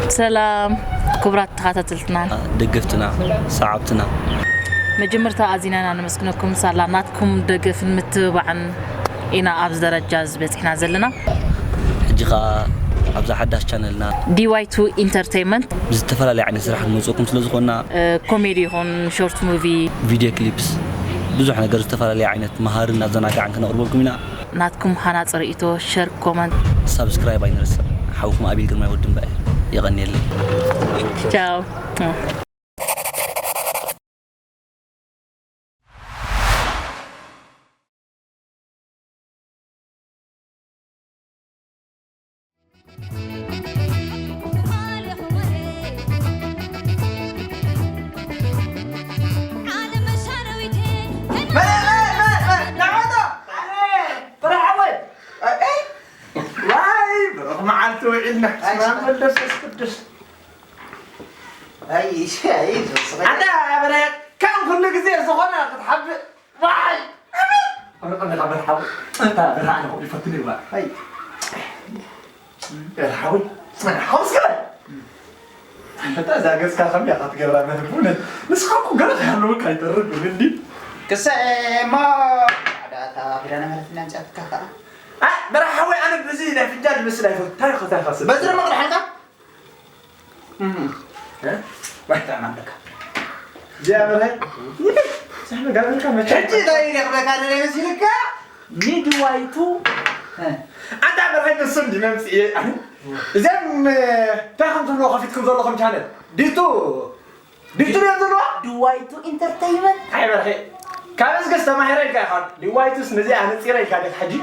ሰላም ክቡራት ተኸታተልትና። ደገፍትና፣ ሰዓብትና። መጀመርታ ኣዚና ኢና ነመስግነኩም። ሳላ ናትኩም ደገፍን ምትብባዕን ኢና ኣብዚ ደረጃ እዚ በጺሕና ዘለና። ሕጂ ኸኣ ኣብዛ ሓዳሽ ቻነልና ዲ ዋይ ቱ ኢንተርቴይንመንት ብዝተፈላለየ ዓይነት ስራሕ ንመጽእኩም ስለ ዝኾንና፣ እ፣ ኮሜዲ ይኹን፣ ሾርት ሙቪ፣ ቪድዮ ክሊፕስ፣ ብዙሕ ነገር ዝተፈላለየ ዓይነት መሃርን ኣዘናጋዕን ክነቕርበልኩም ኢና። ናትኩም ሃናጺ ርእይቶ፣ ሸር፣ ኮመንት። ሳብስክራይብ ኣይንረስዕ። ሓውኩም ኣቤል ግርማይ ወዲ እምባ እየ። የቐንየለይ። ቻው። መን፣ መን፣ መን፣ መን? ንዓመታ! ኣረ፣ በረሓወይ! ኣይ፣ ዋይ፣ ብሩኽ መዓልቲ ውዒልና። ኣይ፣ ስማም ወልደ መንፈስ ቅዱስ። ኣይ፣ ኣይ፣ ዘስቕ። ኣንታ በረ፣ ከም ኩሉ ግዜ ዝኾነ ክትሓብእ። ዋይ! ኣነ፣ ኣነ፣ ኣነ፣ ሓው፣ ኣንታ በረ፣ ኣነ ይፈትኒ፣ ዋ። ኣይ። ኤርሓዊ፣ ሓውስ ገለ። ኣንታ እዛ ገጽካ ከመይ ኢኻ ትገብራ መህቡነ? ንስኻ እኮ ገለ ክሃለወካ ኣይተርፍን እንዲ። ክሰ እሞ፣ ዳታ ፊዳነ ማለት እና ኣምጻትካ ከኣ። ኣ፣ በረሓዊ፣ ኣነ በዚ ናይ ፍንጃል ዝመስል ኣይፈቱ። እንታይ ኢኻ፣ እንታይ ኢኻ ስለ በዚ ድማ ቅድሓልካ? እም። እ? ዋይ፣ ጥዕና ኣለካ። እግዚኣብሔር፣ ውይ፣ ሳሕሚ ጋብርካ መቸም። ሕጂ እንታይ ይረኽበካ ደለ መሲልካ? ሚድዋይቱ፣ እ። ኣንታ በርሀይ ንሱ እንዲ መምጽእ እየ። እዚኦም፣ እ፣ እንታይ ከም ዘለዎ ከፊትኩም ዘለኹም ቻነል? ዲቱ፣ ዲቱ ድዮም ዘለዋ? ድዋይቱ ኢንተርተይመንት። ኣይ በርሀ፣ ካብ እዝገስ ተማሂረ ኢልካ ኢኻ። ድዋይቱስ ነዚኣ ኣነጺረ ኢልካ ዲኻ ሕጂ?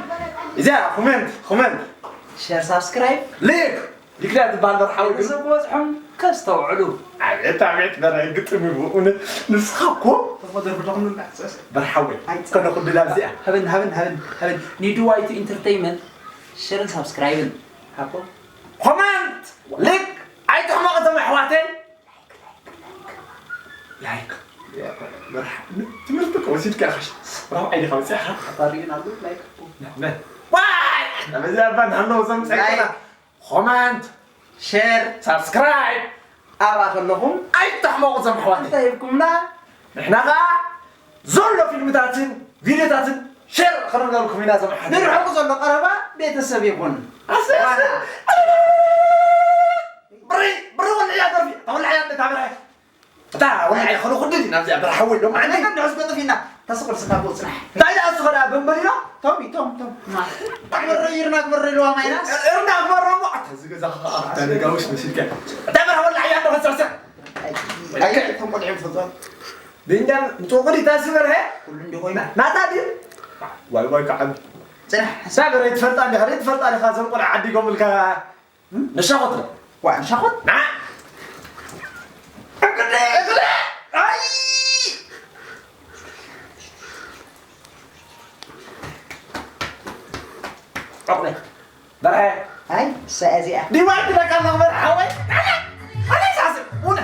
እዚኣ ኮመንት፣ ኮመንት። ሸር፣ ሳብስክራይብ። ሊክ። ዲክዳ ትበሃል በርሓዊ ግን። ንሱ ክበጽሖም ከስተውዕሉ። ኣቤት፣ ኣቤት፣ በርሀ ግጥም እዩ ብእውነት። ንስኻ እኮ ተፈደር ብለኹም ንብላ፣ ሰስ። በርሓዊ፣ ኣይ፣ ከነ ኩድላ እዚኣ። ሃበን፣ ሃበን፣ ሃበን፣ ሃበን። ኒድዋይቱ ኢንተርተይመንት ሸርን ሳብስክራይብን ሃቦ። ኮመንት፣ ሊክ፣ ኣይትሕመቑ እቶም ኣሕዋተይ። ላይክ። በርሓ-፣ ትምህርቲ እኮ ወሲድካ ኢኻ። ራብዓይ ዲኻ ወፂእኻ? ኣታሪእን ኣሎ፣ ላይክ እኮ። ነ-፣ ነ-፣ ዋይ! ነዚ ኣባ ንሃለዉ ዘምፀእኩና። ላይክ። ኮመንት፣ ሼር፣ ሳብስክራይብ ኣብኣ ከለኹም ኣይትሕመቑ ዘምሕዋት። እንታይ ሂብኩምና? ንሕና ኸኣ ዘሎ ፊልምታትን ቪድዮታትን ሼር ክንብለልኩም ኢና ዘምሓት። ንርሕቁ ዘሎ ቀረባ ቤተሰብ ይኹን። ኣሰ-፣ ዋና። ብሪ፣ ብሪ ወልዕያ ደርፊ፣ ተወልዕያ እንደ ታበርሐ። እታ ወላሂ፣ ኾነ ኹድድ ኢና እዚኣ በርሓወይ፣ ሎማዓንቲ። ኣነ ግን ንዑስ ገጥፍ ኢና። ተስቕ ርስኻ ብኡ ጽናሕ። እንታይ ደኣ እሱ ኸኣ በንበሊኖ? ቶም፣ ቶም፣ ቶም። ማ። ኣግበሮ፣ ይርና ኣግበሮ ኢልዋ ማይናስ። እርና ኣግበሮ እሞ፣ ኣታ እዚ ገዛ ኸኣ ኣታ ነጋውሽ መሲልካ። እታ በርሓ ወላሂ እያ፣ እንደው ኸሰርሰር። ኣይ፣ ኣይ፣ እቶም ቆልዑ ይፈልጡ። ብእንጃ ንጥቑር ኢታ ዝበርሀ? ኩሉ እንዲኾይና። ናታ ድዩ? ዋይ፣ ዋይ፣ ከዓብ። ጽናሕ። ሳገር፣ ኣይትፈልጣ እንዲኻ፣ ኣይትፈልጣ እንዲኻ፣ እዞም ቆልዑ ዓዲጎምልካ። ንሻኹት ነው። ዋ፣ ንሻኹት? ና። እግደ፣ እግደ፣ ኣይ! ዑቕበ። በርሀ። ኣይ፣ እሳ እዚኣ። ዲማ ትለካ ነበር ሓወይ። ኣነ፣ ኣነ ሳስብ፣ ቡነ።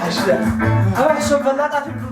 ሓሽያ ኣብ ሕሶም ፈላጣት ይብሉ።